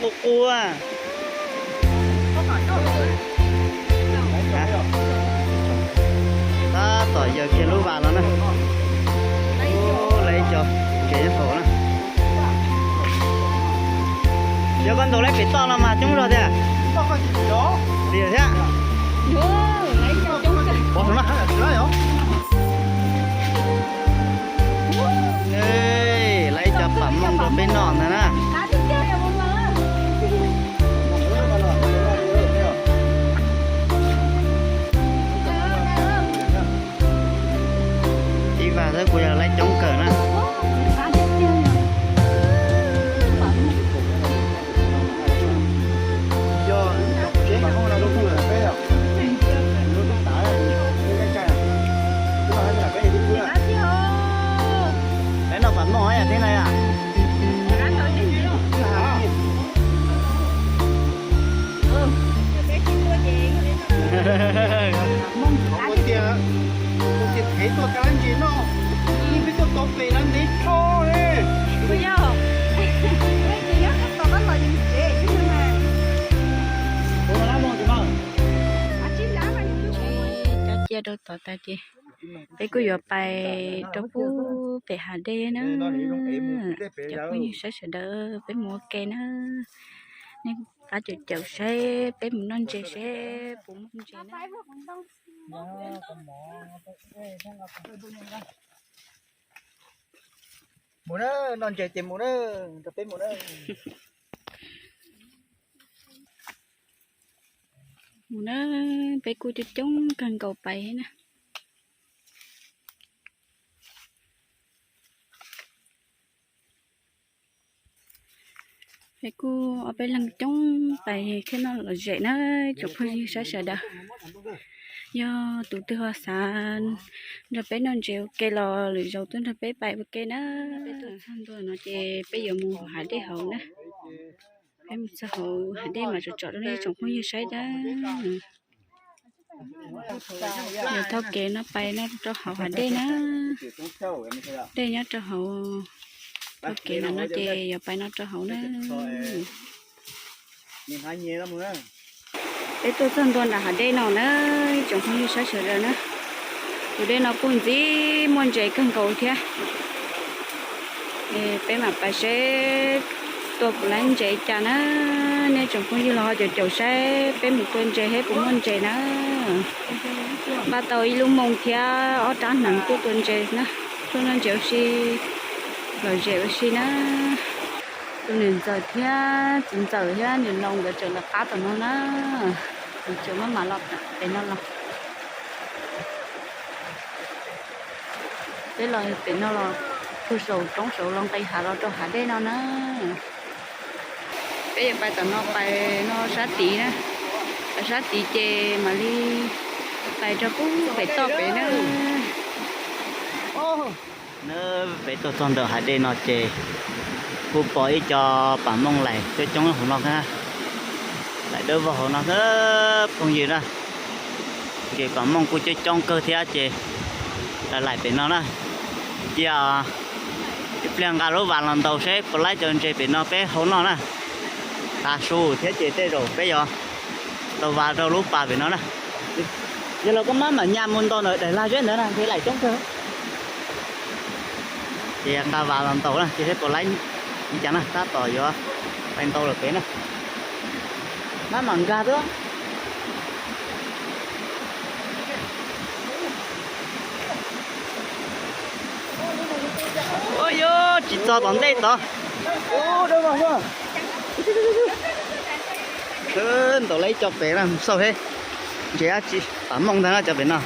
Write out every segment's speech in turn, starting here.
Qus qus. Tab tom yawg kiag lub vas los na. Lawv ib co ntses nyob hauv na. Yog koj ntaus lawv pem toj no mas coob zog tiag. Dim thiab. Lawv ib co pam mooj rau peb noj ntag na. Ib vas xwb kuj yog lawv coob kawg na. Lawv noj pam mooj yam teb na yom. Ua tias, ua tias phem tuaj kav lab ntses noj, yeej peb tuaj tau pem no ntev tshaj li. Cov cia rau tod tas ces peb kuj yuav pais rau pub pem hav dej na. Cov phooj ywg saib sawv daws, peb mus ua ke na. Nej pab caum caum saib peb mus noj ntses seb puas muaj ntses na. Mus na, noj ntses ces mus na, nrog peb mus na. Mus na, peb kuj coob coob kawg nkaus pais na. Peb kuj ob peb leeg coob pais thiab noj lom zem na, tsoom phooj ywg saib sawv daws. Yog tus twg ho xav nrog peb noj ntses ua ke los lwm zaus tuaj nrog peb pais ua ke na. Peb tuaj txog ntua no ces peb yuav mus hav dej hauv na. Peb mus txog hauv hav dej mas tsom tsom rau nej tsoom phooj ywg saib na. Yuav taug kev no pais no rau hauv hav dej na. Dej nyob rau hauv, taug kev no no ces yuav pais no rau hauv na. Peb tuaj txog ntua nram hav dej no na, tsoom phooj ywg saib sawv daws na. Tus dej no kuj ntxim muaj ntses kawg nkaus thiab. Peb mam pais seb tua puas laib ntses cas na. Nej tsoom phooj ywg los ho caum caum saib peb mus tua ntses seb puas muaj ntses na. Npaj tau ib lub moo thiab ob rab hneev tuaj tua ntses na. Tuaj noj ntses ua si, lom zem ua si na. Tus niam ntxawm thiab txiv ntxawm thiab niam laus nkawd tseem lawv qab tom no na. Tseem maj mam los pem no los. Peb los pem no los, puag saum roob saud los nqis hav los rau hav dej no na. Peb yuav pais tom no pais no sab tid na. Pais sab tid ces mam li pais rau pub pem toj pem na. Peb tuaj txog ntawm hav dej no ces kuj pom ib co pam mooj laim coob coob hauv no na. Laim dawb vog hauv no na phooj ywg na. Ces pam mooj kuj coob coob kawg thiab ces laim pem no na. Cia ib pliag nqa lub vas los ntaus seb puas laib cov ntses pem no peb hau noj na. Tav su thiab ces tej zaum peb yuav tau vas rau lub pas pem no na. Yog los koj maj mam nyas mus ntaus ntawm daim lag zeb ntawd na, ntshe laim coob kawg. Ces nqa vas los ntaus na, ces seb puas laib li cas na, tab tom yuav pais ntaus lawm pem na. Maj mam nkag xwb. Ua yog tsis txog tom ntej tod. Ntaus laib ib co pem na, xauj seb ntses dab tsi, pam mooj ntag no cov pem no.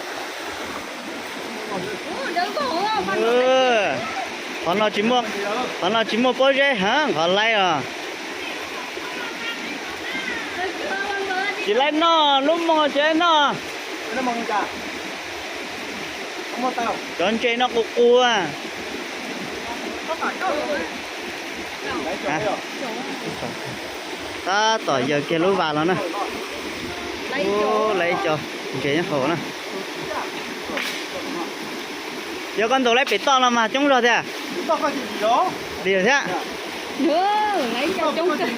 Qhov no tsis muaj, qhov no tsis muaj pob zeb heev, qhov laib os. Tsis laib noj, lub mooj tsis laib noj. Cov ntses no qus qus. Tab tom yaws kiag lub vas los na. Ub, lawv ib co ntses nyob hauv na. Yog koj ntaus laib pem toj no mas coob zog thiab. Dim thiab.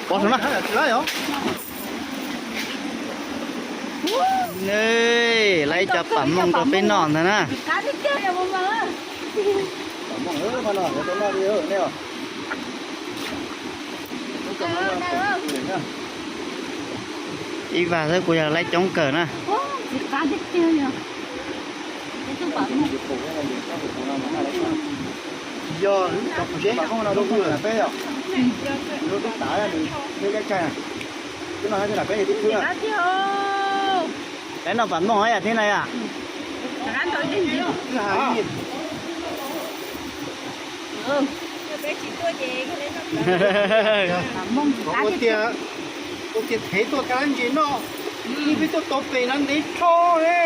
Pov saum no. Lawv cov pam mooj rau peb noj ntag na. Ib vaj xwb kuj yog laib coob kawg na. Yog, peb lub tub tav, peb lub caij, peb noj peb yog tib thwb. Peb noj pam mooj yam thiab na yom. Ua tias, ua tias thev tuaj kab ntses noj, ib peb tuaj tau pem no ntev tshaj li.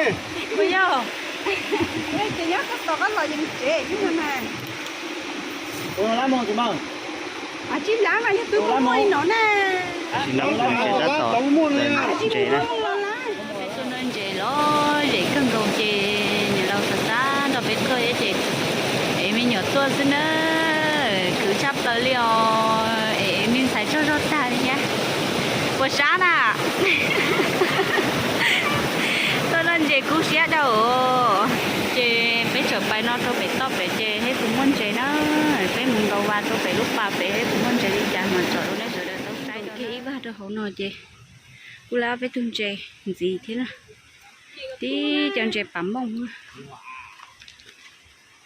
Ua lab mooj tsis mas. Tsis lab mas yog twb muaj li no na. Tsis lab, tab tom ntses na. Peb tuaj noj ntses los zem kawg nkaus ces niam laus xav xav nrog peb tuaj thiab ces es me nyuam tuaj xwb na, khwv tshaj plaws li os, es me ntxhais tsaug zog tag li thiab. Puas sab na? Tuaj noj ntses kub siab dhau. Ces peb tseem pais no rau pem toj pem ces thiaj tsis muaj ntses na. Peb mus ntaus vas rau pem lub pas pem thiaj tsis muaj ntses li cas mas tsom rau nej sawv daws tau saib. Kiag ib vaj rau hauv no ces kuj lab ob peb tug ntses ntxiv thiab na. Tib cov ntses pam mooj.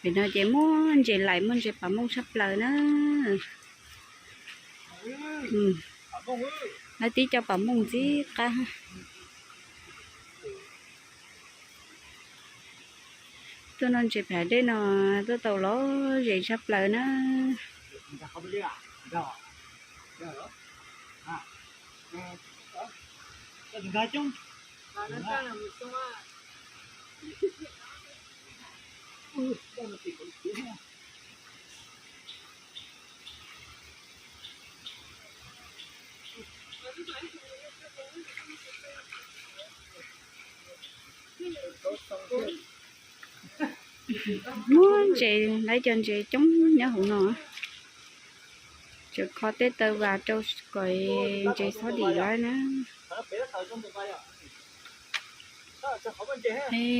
Pem no ces muaj ntses lais muaj ntses pam mooj tshaj plaws na. Lab tib cov pam mooj ntxim qab. Tuaj noj ntses pem dej no tuaj tau los zem tshaj plaws na. Muaj ntses, lawv cov ntses coob nyob hauv no. Tseem kho tej taw vas rau kom ntses txhob dim lawm na.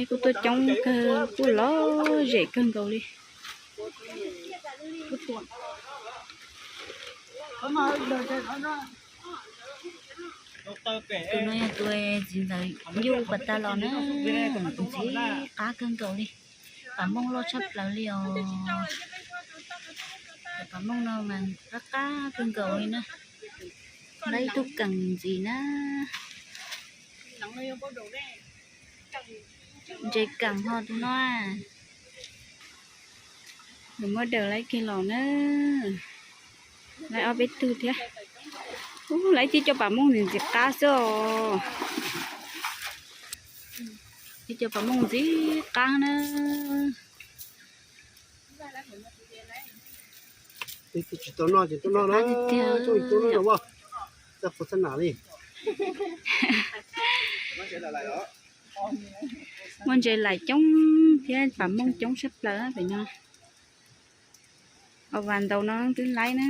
Kuj tuaj coob kawg, kuj los zem kawg nkaus li. Tus no yog tus txiv ntxawm Yuj pas tag los na, ntxim qab kawg nkaus li. Pam mooj loj tshaj plaws li os. Pam mooj no mas qab qab kawg nkaus li na. Lawv ib tug keem ntxiv na. Ntses keem ho tus no. Nws muab daws lawv kiag los na. Lawv ob peb tug thiab. Ub, lawv tib co pam mooj ntxim ntxim qab xwb os. Tib co pam mooj ntxim qab na. Tsis tau noj ces tuaj noj na, tuaj noj na, txaj puas txaj nam li. Muaj ntses lais coob thiab pam mooj coob tshaj plaws pem no. Au vas ntaus no twb laib na.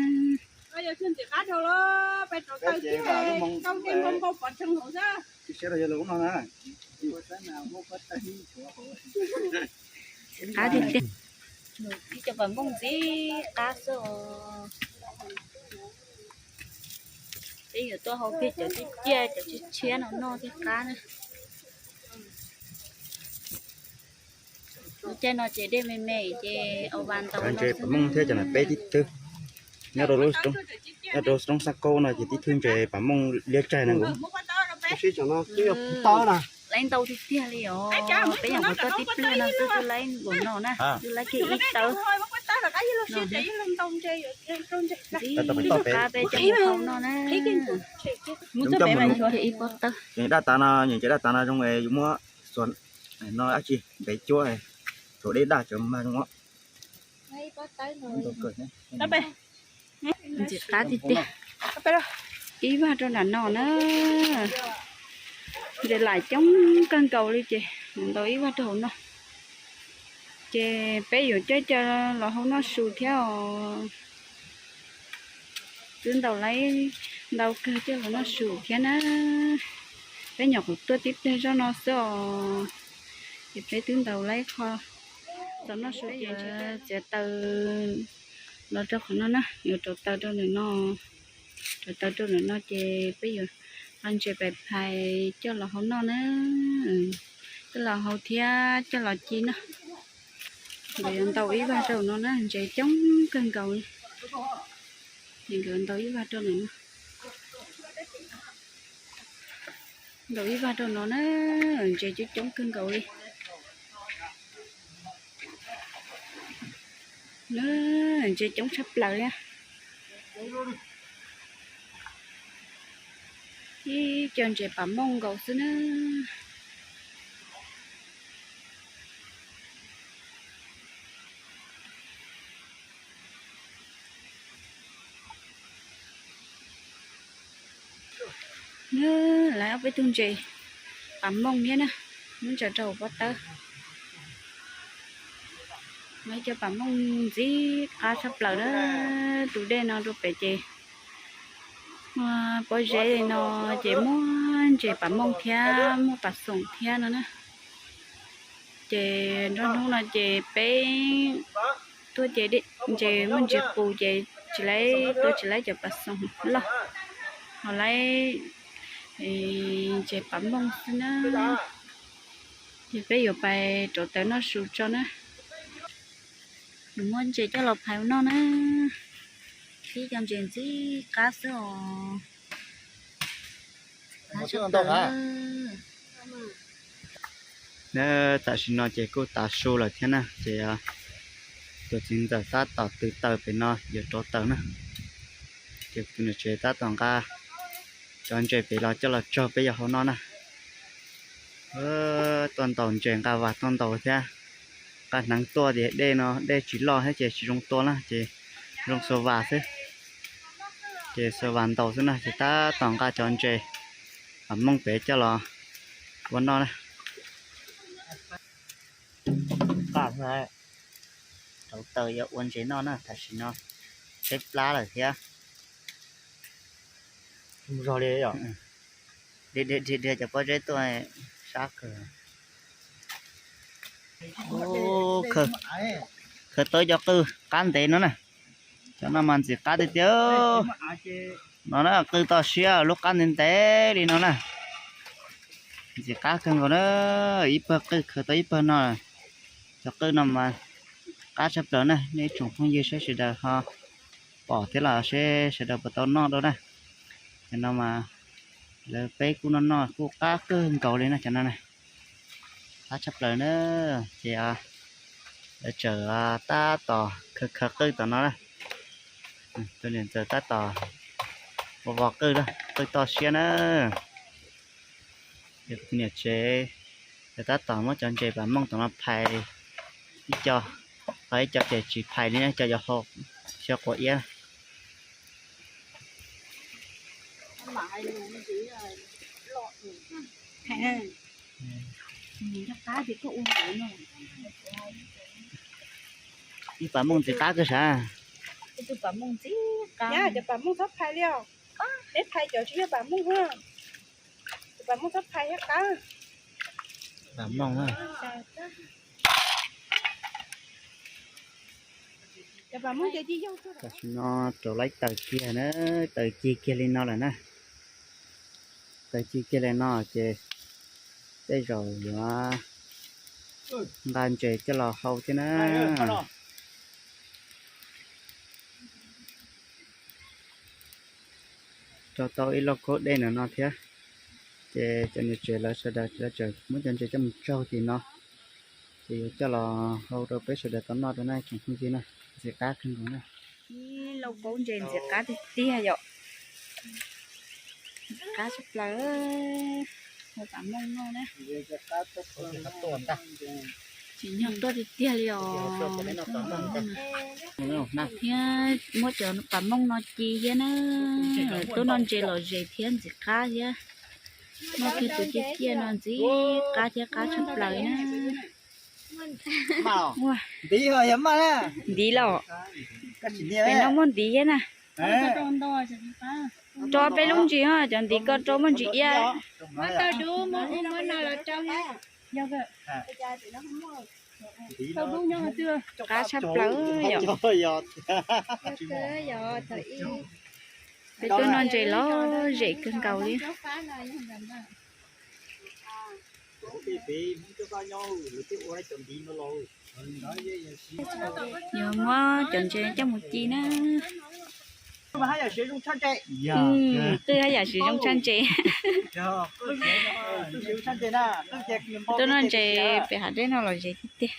Qab tiag tiag. Ib co pam mooj ntxim qab xwb os. Peb yuav tuaj hau kiag cov ciaj ciaj cov tshiab tshiab no noj thiaj qab na. Lub caij no ces dej me me ces au vas ntaus ntses pam mooj thiab cov nam peb tib thwb. Nyob rau lub roob Xab Kaub no ces tib thwb ntses pam mooj liab tsaig na nkaus. Laib ntau tiag tiag li os. Peb nyuam qhuav tuaj tib pliag no xwb twb laib npaum no na, twb laib kiag ib tawb. Ntxim qab peb coj mus hau noj na. Ib pob tawb. Daj tas no, daj tas no zoo es yus muab xuas no dab tsi ntev cuab, thaum dej daj cov mag zoo os. Ntxim qab tiag tiag. Ib vaj rau nram no na. Ntses lais coob kawg nkaus li ces ntaus ib vaj rau hauv no. Ces peb yuav coj coj los hau noj su thiab os. Twb ntaus laib ntau kawg coj los noj su thiab na. Peb nyuam qhuav tuaj tib pliag zoj no xwb os, ces peb twb ntaus laib qho los noj su. Ces txiav taws los rau qhov no na, yuav rauv taws rau ntawm no. Rauv taws rau ntawm no ces peb yuav nqa ntses pais phais coj los hau noj na. Coj los hau thiab coj los ci noj. Nkawd yuav ntaus ib vag rau no na, ntses coob kawg nkaus li. Ces nkawd ntaus ib vag rau no na. Ntaus ib vag rau no na, ntses coob coob kawg nkaus li. Ntses coob tshaj plaws li. Ib co ntses pam mooj nkaus xwb na. Lawv ob peb tug ntses pam mooj thiab na, muab ntsaws rau hauv pob tawb. Lawv cov pam mooj ntxim qab tshaj plaws na. Tus dej no rau pem ces muaj pob zeb li no ces muaj ntses pam mooj thiab muaj pas xoom thiab no na. Ces nruab hnub no ces peb tuaj ces ntses muaj ntsis qus ces tsis laib, tuaj tsis laib cov pas xoom loj, ho laib ntses pam mooj xwb na. Ces peb yuav pais rauv taws noj su tso na. Yuav muab ntses coj los phais ua noj na. Ib co ntses ntxim qab xwb os. Tam sim no ces kuj tav su lawm thiab na, ces tus txiv ntxawm tab tom tw taws pem no yuav rauv taws na. Ces tus niam tsev tab tom nqa cov ntses pem los coj los tsau peb yuav hau noj na. Tuaj ntaus ntses nqa vas tuaj ntaus thiab, nqa hneev tuaj tias dej no dej tsis loj thiab ces tsis zoo tua na, ces zoo xuas vas xwb. Ces xuas vas ntaus xwb na, ces tab tom nqa cov ntses pam mooj pem coj los ua noj na. Rauv taws yuav ua ntses noj na, tam sim no tshaib plab lawm thiab. Dhia dhia cov pob zeb tuaj sab kawg. Khaws tau cov qwj qab ntev no na. Cov no mas ntxim qab tiag tiag. No na, qwj toj siab lub qab ntev ntev li no na. Ntxim qab kawg nkaus na. Ib pawg qwj khaws tau ib pawg no. Cov qwj no mas qab tshaj plaws na, nej tsoom phooj ywg saib sawv daws ho pom thiab los seb sawv daws puas tau noj dua na. Cov no mas lawv peb kuj noj noj kuj qab kawg nkaus li na cov no na. Qab tshaj plaws na. Ces lawv tseem tab tom khaws khaws qwj tom no na. Tus niam ntxawm tab tom ua vov qwj, qwj toj siab na. Tus niam tsev lawv tab tom muab cov ntses pam mooj tom no phais ib co, ho ib co ces tsis phais li na, ib co yuav hau xyaw quav iab. Ib pam mooj ntxim qab kawg sav. Cov pam mooj txhob phais li os. Peb phais cov tsis yog pam mooj, cov pam mooj txhob phais thiab qab. Pam mooj. Tam sim no rauv laib taws kiag na, taws cig kiag li no lawm na. Taws cig kiag li no ces tej zaum yuav nqa ntses coj los hau thiab na. Rau tau ib lauj kaub dej ntawm no thiab, ces cov niam tsev lawv sawv daws lawv tseem muab cov ntses coj mus tsaug tim no, ces yuav coj los hau rau peb sawv daws tau noj rau na tsoom phooj ywg na. Ntxim qab kawg nkaus na. Ib lauj kaub ntses ntxim qab tiag tiag yom. Qab tshaj plaws. Ua pam mooj noj na. Tsim nyog tuaj tiag tiag li os. Thiab muab cov pam mooj no ci thiab na. Tuaj noj ntses lom zem thiab ntxim qab thiab. Noj kiag tus ciaj ciaj no ntxim qab thiab qab tshaj plaws na. Ntiv los? Pem no muaj ntiv thiab na. Rau peb lub ntsis, cov ntiv ko rau muaj ntsis iab. Qab tshaj plaws yom. Peb tuaj noj ntses lom zem kawg nkaus li. Yog muab cov ntses coj mus ci na. Twb haj yam siv zoo tshaj ntses. Tuaj noj ntses pem hav dej no los zem tiag tiag.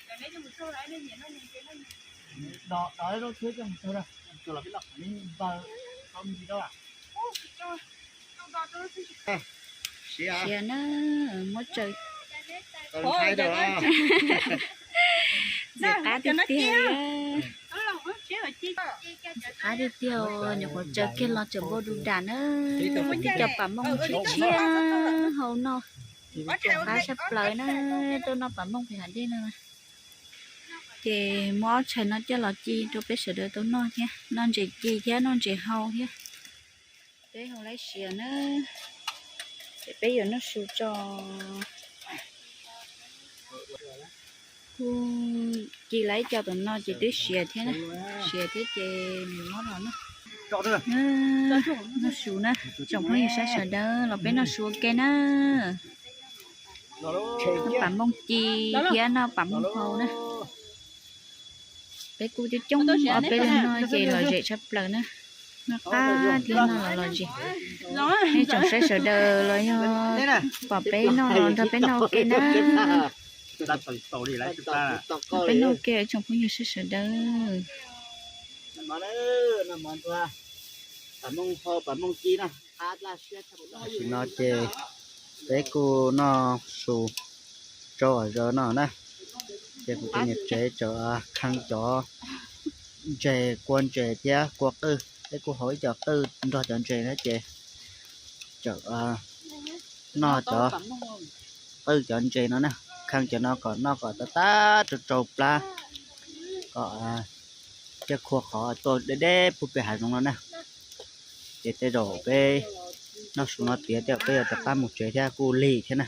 Siav na, muab tsaws. Ntxim qab tiag tiag. Ntxim qab tiag tiag, nyuam qhuav tsaws kiag los tseem npau du dam na. Cov pam mooj tshiab tshiab hau noj. Qab tshaj plaws na, tuaj noj pam mooj pem hav dej no. Ces muab ob tshais no coj los ci rau peb sawv daws tau noj thiab, noj ntses ci thiab noj ntses hau thiab. Peb hau laib siav na, ces peb yuav noj su tso. Kuj ci laib cov tom no ces twb siav thiab na, siav thiab ces nws mob los na. Noj su na, tsoom phooj ywg sawv daws los peb noj su ua ke na. Noj pam mooj ci thiab noj pam mooj hau na. Peb kuj coob coob ob peb leeg no ces lom zem tshaj plaws na. Noj qab thiab noj los lom zem. Nej tsoom saib sawv daws los yog pom peb noj los nrog peb noj ua ke na. Peb noj ua ke tsoom phooj ywg sawv daws. Tam sim no ces peb kuj noj su rau zaum no na. Ces kuv tus niam tsev tseem khee cov ntses, kua ntses thiab kua qwj. Peb kuj hau ib co qwj nrog cov ntses na ces tseem noj cov qwj cov ntses no na. Khee cov no kom noj kom tag tag rau rau plab, kom thiaj khua qhov tuaj deb deb puag pem hav zoov no na. Ces tej zaum peb noj su no tiav tej zaum peb yuav rov qab mus tsev thiab kuj lig thiab na.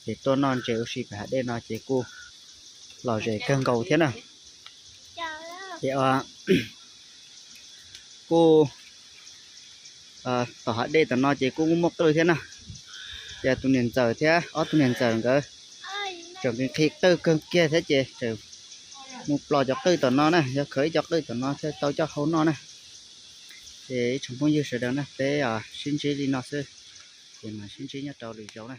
Ces tuaj noj ntses ua si pem hav dej no ces kuj lom zem kawg nkaus thiab na. Ces kuj tom hav dej tom no ces kuj muaj qwj thiab na. Ces tus niam ntxawm thiab ob tug niam ntxawm nkawd tseem nqhis qwj kawg kiag thiab ces tseem mus plos cov qwj tom no na, yog khawv ib co qwj tom no thiaj tau coj hau noj na. Ces ib tsoom phooj ywg sawv daws na, peb sib ntsib li no xwb, ces mam sib ntsib nyob rau lwm zaus na.